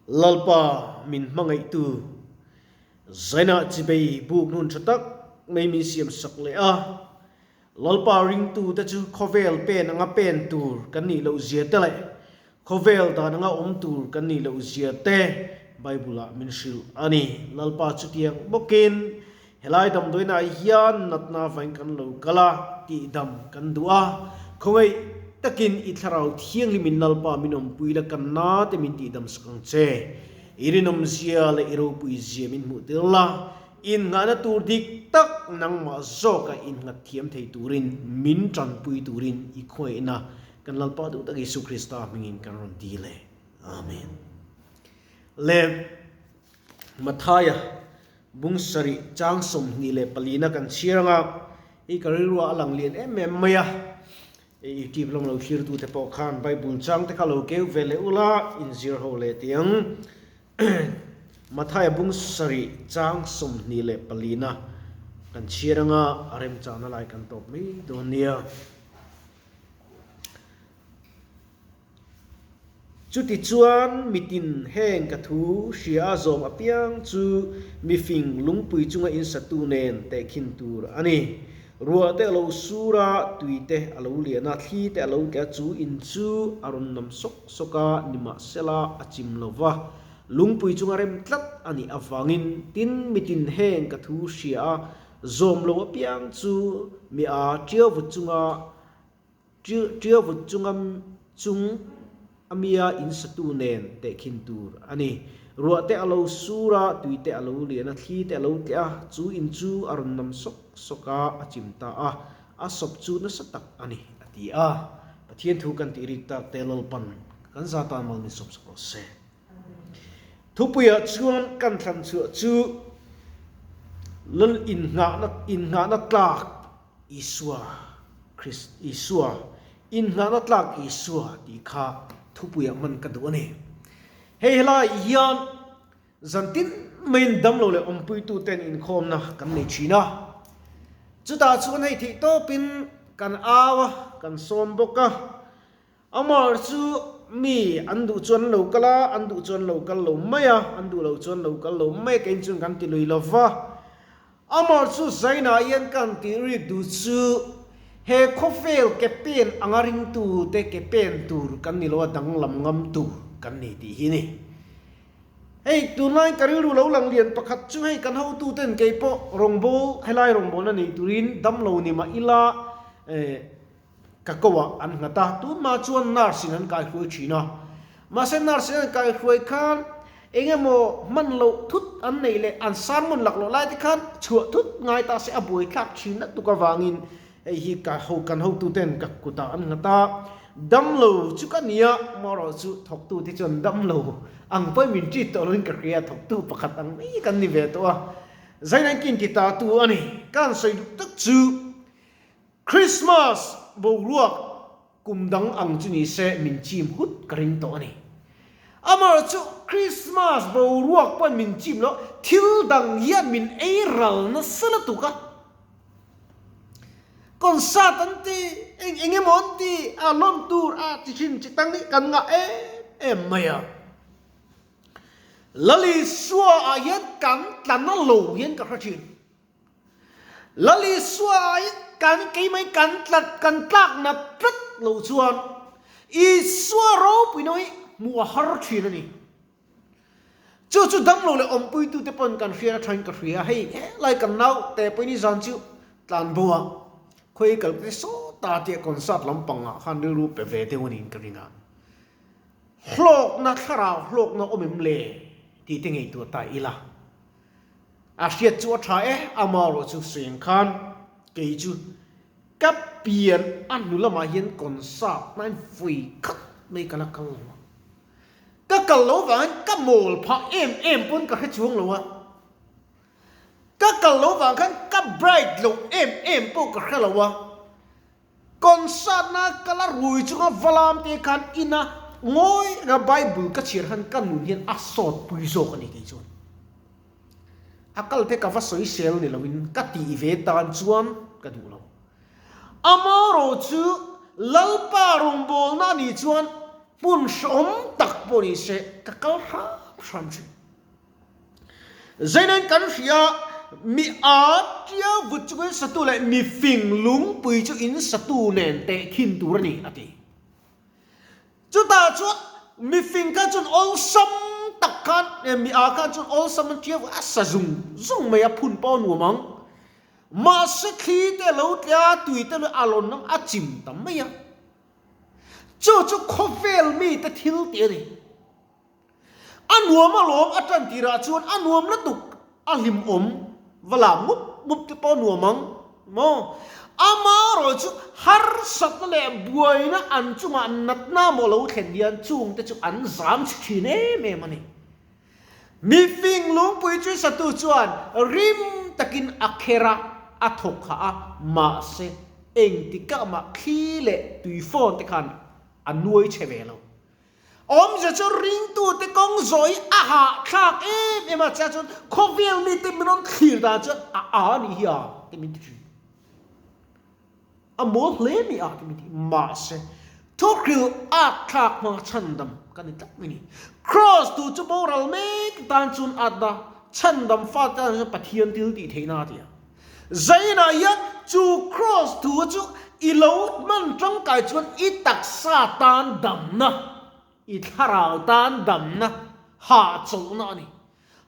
Lalpa min hmangaihtu Zainah chibei buk hnun tha tak mai min siam sak leh a. Lalpa ringtute chu khawvel pen anga pen tur kan nih loh zia te leh khawvel dan anga awm tur kan nih loh zia te Bible-ah min hrilh a ni. Lalpa chutiang bawkin helai damdawiinah hian natna vain kan lo kal a, tihdam kan duh a. Khawngaih takin i thlarau thianghlimin Lalpa min awmpui la kan na te min tihdam sak ang che. I rinawmzia leh i ropuizia min hmuh tir la. Innghahna tur dik tak nangmah zawka innghat thiam thei turin min tanpui turin i khawiahna kan Lalpa duh tak Isu Krista hmingin kan rawn dil e. Amen. Le Mathaia bung sarih chang 24na kan chhiar anga i ka rilrua a lang lian em em mai a. YouTube lam lo thlirtute pawh khan Bible chang te kha lo keu ve leh ula inzir ho leh tiang. Mathaia bung sarih chang 24na kan chhiar anga a remchahna lai kan tawp mai dawn nia. Chutichuan mitin heng ka thu hria a zawm apiang chu mifing lungpui chunga insatu nen tehkhin tur a ni. Ruah te a lo sur a, tui te a lo lian a, thli te a lo tle a, chu in chu a rawn nam sawk sawk a, nimahsela a chim lo va, lungpui chunga rem tlat a nih avangin tin mitin heng ka thu hria a zawm lo apiang chu mi a ṭiau vut chunga ṭiau vut chunga chung a mia insatu nen tehkhin tur a ni. Ruah te a lo sur a, tui te a lo lian a, thli te a lo tleh a, chu in chu a rawn nam sawk sawk a, a chim ta a, a sawp chu nasa tak a ni, a ti a. Pathian thu kan tih rik tak te Lalpan kan za tan mal min sawp sak rawh se. Thupuiah chuan kan thlan chhuah chu Lal innghahna innghahna tlak Isua Krist Isua innghahna tlak Isua tih kha thupuiah hman ka duh a ni. Hei helai hian Zan tin maiin damlo leh awmpuituten inkhawmna kan nei thin a. Chutah chuan hei theih tawpin kan au a, kan sawm bawk a. Amah chu mi an duh chuan an lo kal a, an duh chuan an lo kal lo mai a, an duh loh chuan an lo kal lo mai a, keiin chuan kan ti lui lo va. Amah chu Zainah hian kan tih rik duh chu he khawvel ke pen anga ringtute ke pen tur kan ni lo a, danglam ngam tur kan ni tih hi a ni. Hei tunlai ka rilru lo lang lian pakhat chu hei kan hotuten kei pawh rawngbâwl helai rawngbâwlna nei turin damlo ni mah ila eh ka ko ah an nghat a, tunhma chuan nurse in an kaihruai thin a, mahse nurse in an kaihruai khan eng emaw hman loh thut an neih leh an sermon lak loh lai te khan chhuah thut ngai ta se a buaithlak thin na tuk avangin Hei hi ka ho kan hotuten ka kutah an nghat a, damlo chu ka nia, marawh chu thawktute chuan damlo ang pawhin min treat tawh loin ka hria, thawktu pakhat ang mai kan ni ve tawh a, Zainain kin ti ta tu a ni. Ka han sawi duh tak chu Christmas boruak kum dang ang chu ni se min chim hut ka ring tawh a ni. Amaherawh chu Christmas boruak pawhin min chim loh, thil dang hian min ei ral nasa lutuk a. Concert an ti, eng eng emaw an ti, a lawm tur a chi hrim chi tang hi kan ngah em em mai a. Lal Isua ah hian kan tla na lo hian ka hre thin. Lal Isua ah hian kan keimah hi kan tla kan tlak nat tlat lo chuan Isua ropui na hi hmuh a har thin a ni. Chu chu damlo leh awmpuitute pawn kan hriat a thain ka hria, hei helai kan nau te pawhin i zan chu tlan bo a, khawi kal te sawta tia concert lampang ah khan rilru pe ve deuh a niin ka ring a, hlawkna thlarau hlawkna awm em le tih te ngaihtuah ta ila, a hriat chu a tha e, amaherawh chu sawi ang khan kei chu ka pian a hnu lamah hian concert hmain vawi khat mai ka la kal lo a. Ka kal lo vangin ka mawl phah em em pawn ka hre chuang lo a, ka kal lo vang khan ka bright lo em em pawh ka hre lo a, concert na ka la rui chunga valam te khan ina ngawi renga Bible ka chhiar khan ka nun hian a sawt pui zawk a ni kei chuan. A kal te ka va sawi sel ni loin ka tih ve tan chuan ka duh lo. Amaherawh chu Lalpa rawngbawlna a nih chuan hmun hrehawm tak pawh ni se ka kal hram. hram thin. Zeinain kan hria, mi a tia vut chungin satu leh mi fing lungpui chu in satu nen tehkhin tur a ni, a ti. Chutah chuan mi fing khan chuan awlsam tak khan, mi a khan chuan awlsam an tia vut a sa zung zung mai a, phun pawh a nuam ang. Mahse thli te a lo tle a, tui te a lawn ang a chim ta mai a. Chu chu khawvel mite thil tih a ni. A nuam alawm a tan tirah chuan a nuam lutuk a hlimawm va lam mup mup te pawh a nuam ang maw? Amaherawh chu harsatna leh buaina an chungah natna maw lo thlen hian chungte chu an zam chhe thin em em a ni. Mifing lungpui chu satu chuan rim takin a kher a, a thawk khah a, mahse engtikah mah thli leh tuifawn te khan a nuai chhe ve lo. Awmzia chu ringtute kawng zawh hi a hahthlak em em a, chiah chuan khawvel mite min rawn thlir dan chuan a a nih hi a ti min ti thin. A mawl hle mai a ti min ti. Mahse, thuhril at thlak hmanga chhandam ka ni tlat mai ni. Kraws tu chu boral mek tan chuan at a, chhandam fate tan chuan Pathian thil tih theihna a ti a. Zainah hian chu Kraws thu chu i lo hman tangkai chuan i taksa tan damna, i thlarau tan damna, hahchawlhna a ni.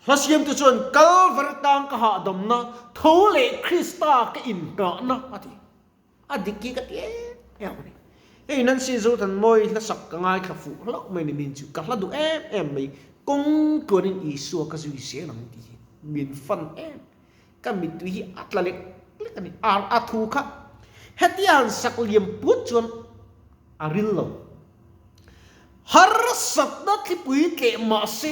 Hla siamtu chuan Kalvari tang ka hahdamna, tho leh Krista ka inngahna a ti. A dik hi ka ti em em a ni. Hei Nancy Zothanmawi hlasak ka ngaithla fuh hlauh mai ni min chu ka hla duh em em mai, kawng tluanin Isua ka zui zel ang tih hi min fan em. Ka mittui hi a tla lek lek a ni. Ar a thu kha hetia han sak liam put chuan a ril lo. Harsatna thlipui tleh mah se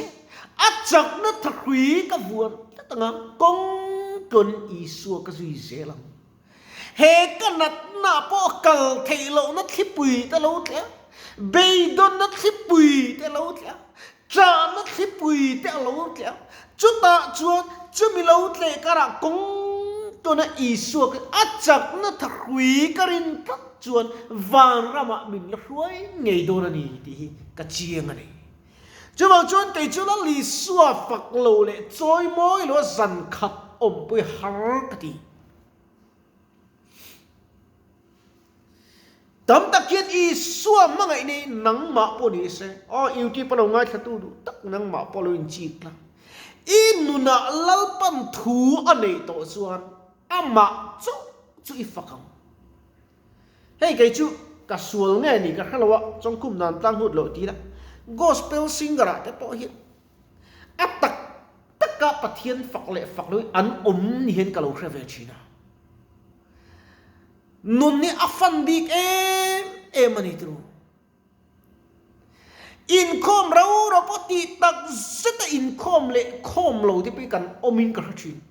a chakna thahrui ka vuan tlat ang a, kawng tluanin Isua ka zui zel ang. He ka natna pawh kal theih lohna thlipui te lo tleh a, beidawnna thlipui te lo tleh a, Chahna thlipui te a lo tleh a, chutah chuan chumi lo tleh karah kawng tuna Isua kha a chakna thahrui ka rin tlat chuan vanramah min la hruai ngei dawn a ni tih hi ka chiang a ni. Chuvang chuan kei chu Lal Isua fak lo leh chawi mawi lo a zan khat awmpui har ka ti. Tam tak hian Isua hmangaih nei nangmah pawh ni se, aw YouTube a lo ngaithlatu duh tak nangmah pawh lo inchik la. I nunah Lalpan thu a neih tawh chuan amah chauh chu i fak ang. Hei kei chu ka sual nge ni ka hre lo a, chawngkhum nan tlang hut loh ti la, gospel singer ah te pawh hian a tak taka Pathian fak leh fak loin an awm ni hian ka lo hre ve thin a. Nun hi a fan bik em em a ni turu. Inkhawm rau rau pawh tih tak zeta inkhawm leh khawm lo te pawh hi kan awmin ka hre thin.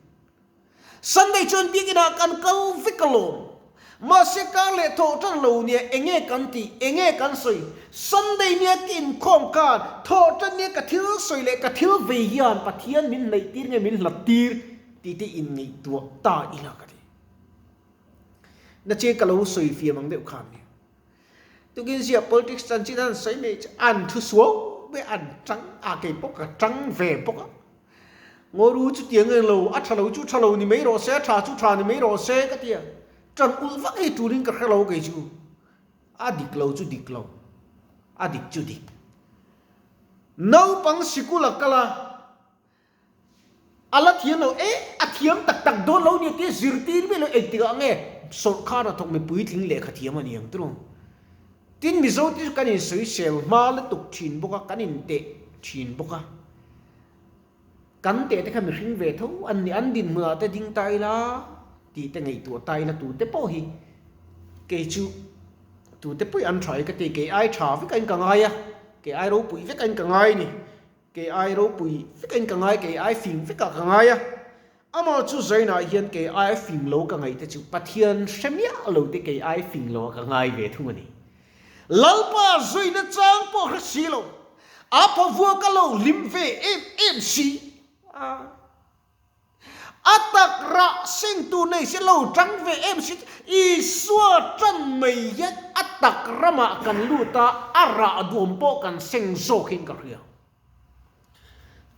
Sunday chuan biakinah kan kal vek alawm. Mahse kar leh thawh tan lo nia enge kan tih, enge kan sawi. Sunday nia ka inkhawm khan thawh tan nia ka thil sawi leh ka thil vei hian Pathian min hnaih tir nge min hlat tir tih te inngaihtuah ta ila ka ti. Na che ka lo sawi fiam ang deuh khan nia. Tukin zia politics chanchin an sawi mai chu an thu suau mai an tang a kei pawh ka tang ve bawk a. Ngawiru chu tiang eng lo a tha lo chu tha lo ni mai rawh se a tha chu tha ni mai rawh se ka ti a. Tan ulh vak hi tulin ka hre lo kei chu. A dik lo chu dik lo a dik chu dik. Naupang sikul a kal a. A la thiam lo e, a thiam tak tak dawn lo nia tia zirtir mai lo engtikah nge sawrhkhar hnathawk mipui tling lehkha thiam a ni ang tiraw? Tin Mizo te chu kan insawisel hma lutuk thin bawk a, kan inteh thin bawk a. Kan teh te kha mihring ve tho an ni, an dinhmunah te ding ta ila tih te ngaihtuah ta ila tute pawh hi kei chu tute pawh hi an tha e ka ti, kei ai tha vek ain ka ngai a, kei ai ropui vek ain ka ngai a ni. Kei ai ropui vekin ka ngai, kei ai fing vekah ka ngai a. Amah chu Zainah hian kei ai fing lo ka ngaih te chu Pathian hre miah lo te kei ai fing lo ah ka ngai ve thung a ni. Lalpa zuina chang pawh hre si lo, a phavua ka lo hlim ve em em si a. A tak rah sengtu nei se lo tang ve em si Isua tan mai hian a tak ramah kan lut a, a rah duam pawh kan seng zawkin ka hria.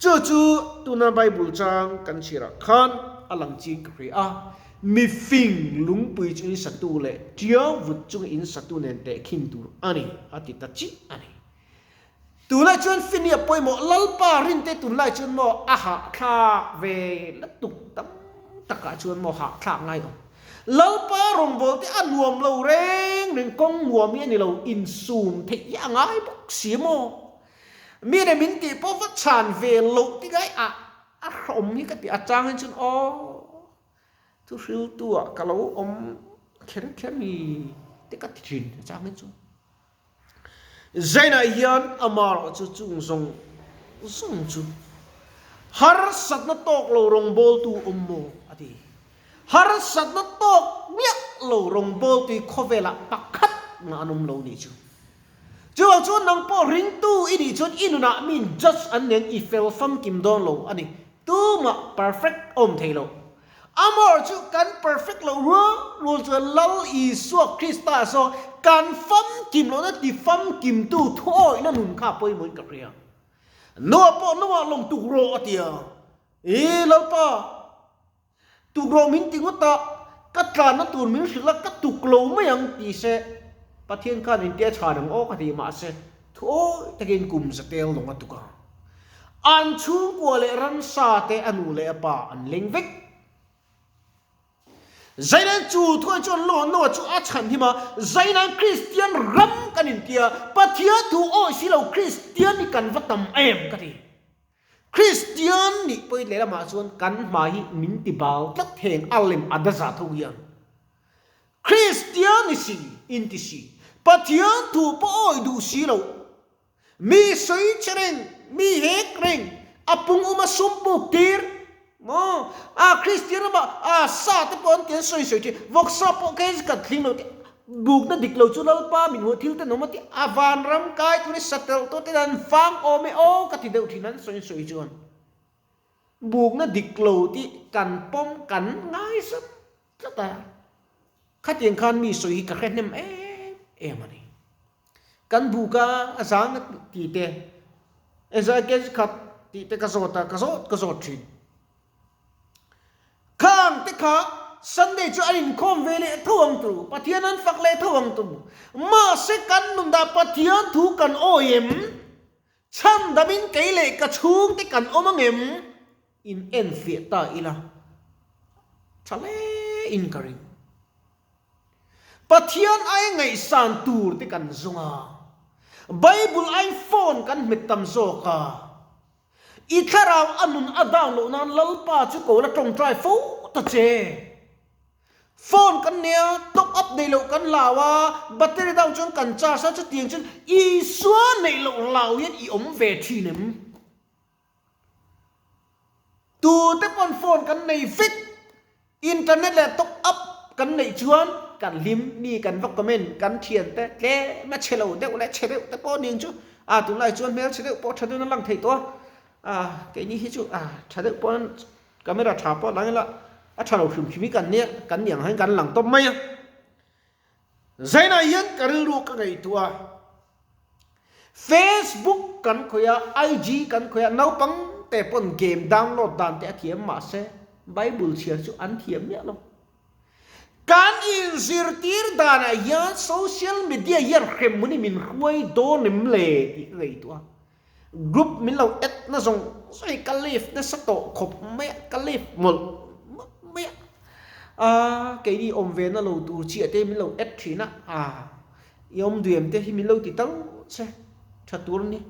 Chu chu tuna Bible chang kan chhiarah khan a lang chiang ka hria a, mi fing lungpui chu in satu leh ṭiau vut chunga in satu nen tehkhin tur a ni, a ti ta chiah a ni. Tunlai chuan Finia pawimawh Lalpa rinte tunlai chuan maw a hahthlak ve lutuk tam takah chuan maw hahthlak ngai awm. Lalpa rawngbawlte a nuam lo reng reng kawng nuam hi a ni lo insum theih hi a ngai bawk si maw. Mi leh min tih pawh va chhan ve loh ti ngai a a hrawm hi ka ti a chang hi chuan aw thuhriltu ah ka lo awm kher kher ni te ka ti thin a chang hi chuan. Zainah hian amarawh chu chung zawng zawng chu harsatna tawk lo rawngbawltu awm maw? a ti. Harsatna tawk miah lo rawngbawltu hi khawvelah pakhat mah an awm lo nih chu. Chuvang chuan nang pawh ringtu i nih chuan i nunah miin judge an nen i fel famkim dawn lo a ni. Tumah perfect awm thei lo. Amor chu kan perfect loh rual rual chuan Lal Isua Krista saw kan famkim lohna ti famkimtu thuawihna nun kha pawimawhin ka hria. Noah pawh Noah lawng tuk rawh a ti a, Ee Lalpa, tuk rawh min ti ngawt a, ka tlanna tur min hrilh a, ka tuk lo mai ang ti se, Pathian khan intia chhan ang aw ka ti mahse thuawih takin kum zatel lawng a tuk a. An chhungkua leh ramsa te a nu leh a pa an leng vek. Zainan chu thuai chuan Law Noah chu a chhan him a, Zainan Kristian ram kan intia, Pathian thu awih si lo Kristian hi kan va tam em ka ti. Kristian nih pawhin lehlamah chuan kan hmai hi min ti bal tlat heng a lem a daza tho hian. Kristian ni si, inti si, Pathian thu pawh awih duh si lo. Mi sawi che reng, mi hek reng, a pung um a sum puk tir maw? A Kristian ramah a sa te pawh an ti an sawi sawi thin, vawksa pawh kei kan thling lo tih bukna dik lo chu Lalpa min hmuh thil tenawm a ti, a vanram kai tur i satel tawh ten an fang awm e aw ka ti deuh thin an sawi sawi chuan bukna dik lo tih kan pawm kan ngai zat tlat a, khatiang khan mi sawi hi ka hre hnem em em a ni. Kan buk a, a zang a ti te, Ezra kej khat tih te ka zawt a, ka zawt ka zawt thin. Khang te kha Sunday chu an inkhawm ve leh tho ang tu, Pathian an fak leh tho ang tu. Mahse kan nun dah Pathian thu kan awi em? Chhandamin kei leh ka chhungte kan awm ang em? In enfiah ta ila tha hle in ka ring. Pathian ai ngaihsan tur te kan zawng a, Bible ai phone kan hmet tam zawk a, i thlarau a nun a down loh nan Lalpa chu ko la tawngtai fo ta che. Phone kan nei a, top up neih loh kan hlau a, battery down chuan kan charge a, chutiang chuan Isua neih loh hlau hian i awm ve thin em? Tute pawn phone kan nei vek, internet leh top up kan neih chuan kan hlim, mi kan va comment, kan thian te tlem a chhe lo deuh leh chhe deuh te pawh ning chu a tunlai chuan hmel chhe deuh pawh tha deuhin a lang thei tawh a, a keini hi chu a tha deuh pawn camera tha pawh a lang ila a tha lo hrim hrim hi kan nia kan ni ang hian kan lang tawp mai a. Zainah hian ka rilru ka ngaihtuah a, Facebook kan khawih a, IG kan khawih a, naupang te pawn game download dan te a thiam mahse Bible chhiar chu an thiam miah lo. Kan inzirtir danah hian social media hian hremhmun hi min hruai dawn em le tih ka ngaihtuah a. Group min lo add na zawng zawng hi ka leave nasa tawh khawp mai a, ka leave mawlh mawlh mai a. Aaa keini awm ve na lo tur chiah te min lo add thin a, aa i awm duem te hi min lo ti tal che tha tur a ni.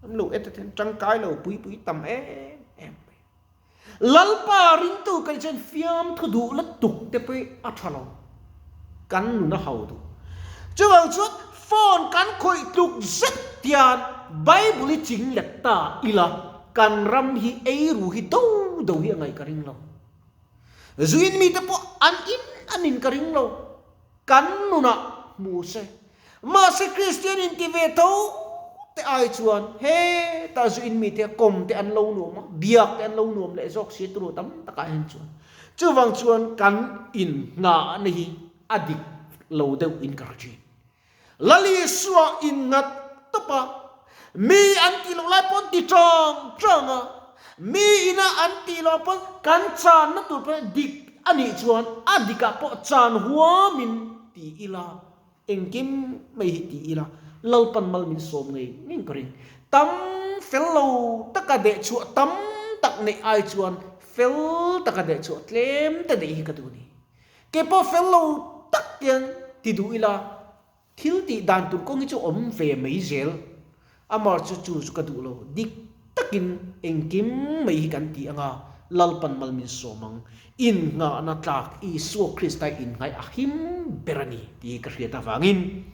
An lo add a tangkai lo pui pui tam em em mai. Lalpa ringtu kan chuan fiamthu duh lutuk te pawh hi a tha lo, kan nun a hau duh. Chuvang chuan phone kan khawih tluk zet hian Bible hi ching let ta ila kan ram hi eiru hi do do hi a ngaih ka ring lo. Zuin mite pawh an in an in ka ring lo, kan nunah hmu se. Mahse Kristian inti ve tho te ai chuan heta zu in mite kawm te an lo nuam a, biak te an lo nuam leh zawk si turu tam takah hian chuan. Chuvang chuan kan in nghahna hi a dik lo deuh in ka hre thin. Lal Isua in nghat tawp a, mi an tih loh lai pawn ti chang chang a. Mi ina an tih loh pawn kan channa tur pawh dik a nih chuan a dikah pawh chan huamin ti ila, engkim mai hi ti ila, Lalpan mal min sawm ngei ngei ka ring. Tam fel lo taka deh chhuah tam tak neih ai chuan fel taka deh chhuah tlem te neih hi ka duh a ni. Kei pawh fel lo tak hian ti duh ila, Thil tih dan tur kawng hi chu awm ve mai zel. Amar chu chu chu ka duh lo. Dik takin engkim mai hi kan ti anga Lalpan mal min sawm ang. Innghahna tlak Isua Krista innghai a him ber a ni tih hi ka hriat avangin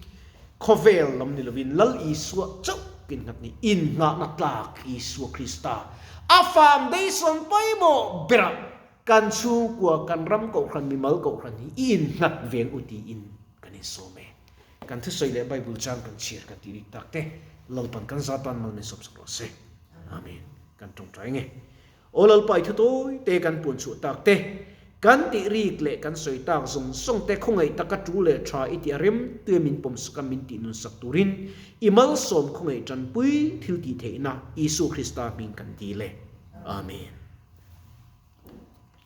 khawvel lam ni lovin Lal Isua chauh ka innghat ni. Innghahna tlak Isua Krista a foundation pawimawh berah Kan chhungkua, kan ram kohhran, mimal kohhran hi i innghat veng u tiin kan insawm e. Kan thusawi leh Bible chang kan chhiar kan tih rik tak te Lalpan kan za tan mal min sawm sak rawh se. Amen. Kan tawngtai nge. Aw Lalpa i thu tawi te kan puan chhuah tak te, kan tih rik leh kan sawi tak zawng zawng te khawngaih taka tu leh tha i tih a rem tuia min pawm sak a min tih nun sak turin i malsawm khawngaih tanpui thil tih theihna Isua Krista hming kan dil e. Amen.